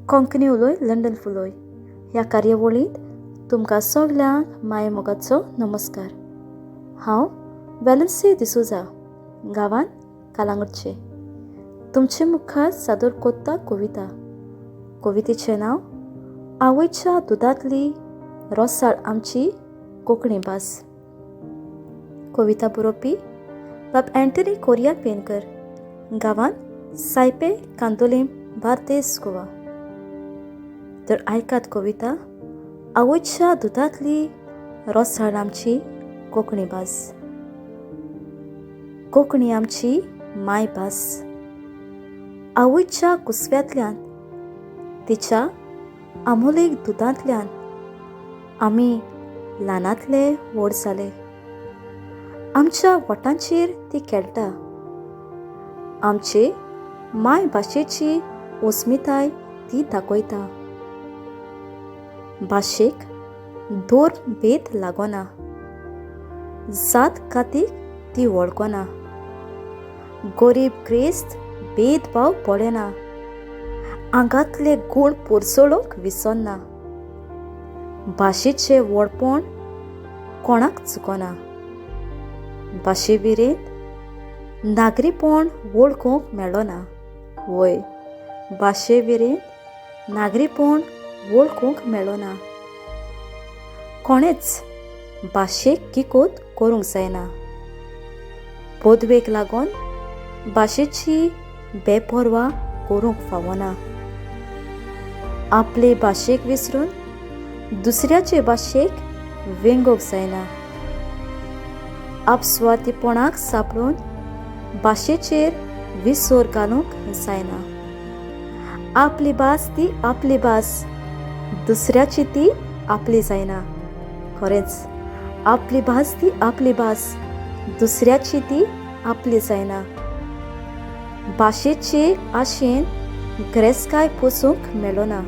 कोंकणी उलय लंडन फुलोय ह्या कार्यावळींत तुमकां सगल्यांक मायेमोगाचो नमस्कार. हांव वेलन्सी डिसोजा, गांवांत कालांगुटचे. तुमचे मुखार सादर कोत्ता कविता. कवितेचें नांव आवयच्या दुदांतली रोसाळ आमची कोंकणी भास. कविता बरोवपी बाब अँटनी कोरिया पेनकर, गांवांत सायपे, कांदोलीम, बार्देस, गोवा. तर आयकात कविता आवयच्या दुदांतली रोसाळ आमची कोंकणी भास. कोंकणी आमची मायभास. आवयच्या कुसव्यांतल्यान, तिच्या आमोलीक दुदांतल्यान आमी ल्हानांतले व्हड जाले. आमच्या वटांचेर ती खेळटा. आमचे मायभाशेची अस्मिताय ती दाखयता. भाशेक धर्म भेद लागना, जात कातीक ती वळखना, गरीब ग्रेस्त भेदभाव पळयना, आंगांतले गूण पोरसोळूंक विसरना. भाशेचें व्हडपण कोणाक चुकना. भाशे विरेंत नागरीपण वळखूंक मेळना. वय भाशे विरेंत नागरीपण वळखूंक मेळना. कोणेच भाशेक किकोत करूंक जायना. पदवेक लागून भाशेची बेपर्वा करूंक फावना. आपले भाशेक विसरून दुसऱ्याचे भाशेक वेंगोवंक जायना. आपस्वार्थीपणाक सांपडून भाशेचेर विसर घालूंक जायना. आपली भास ती आपली भास, दुसऱ्याची ती आपली जायना. खरेंच, आपली भास ती आपली भास, दुसऱ्याची ती आपली जायना. भाशेचे आशेन ग्रेस्काय पोसूंक मेळना.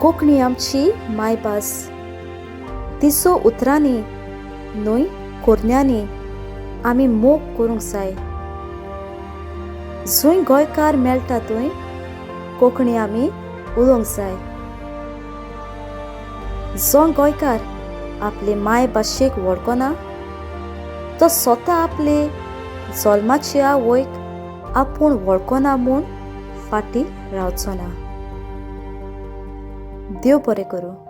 कोंकणी आमची मायभास. तिचो उतरांनी न्हय करण्यांनी आमी मोग करूंक जाय. जंय गोंयकार मेळटा थंय कोंकणी आमी उलोवंक जाय. जो गोंयकार आपले मायभाशेक वळखना तो स्वता आपले जल्माचे आवयक आपूण वळखना म्हूण फाटीं रावचो ना. देव बरें करूं.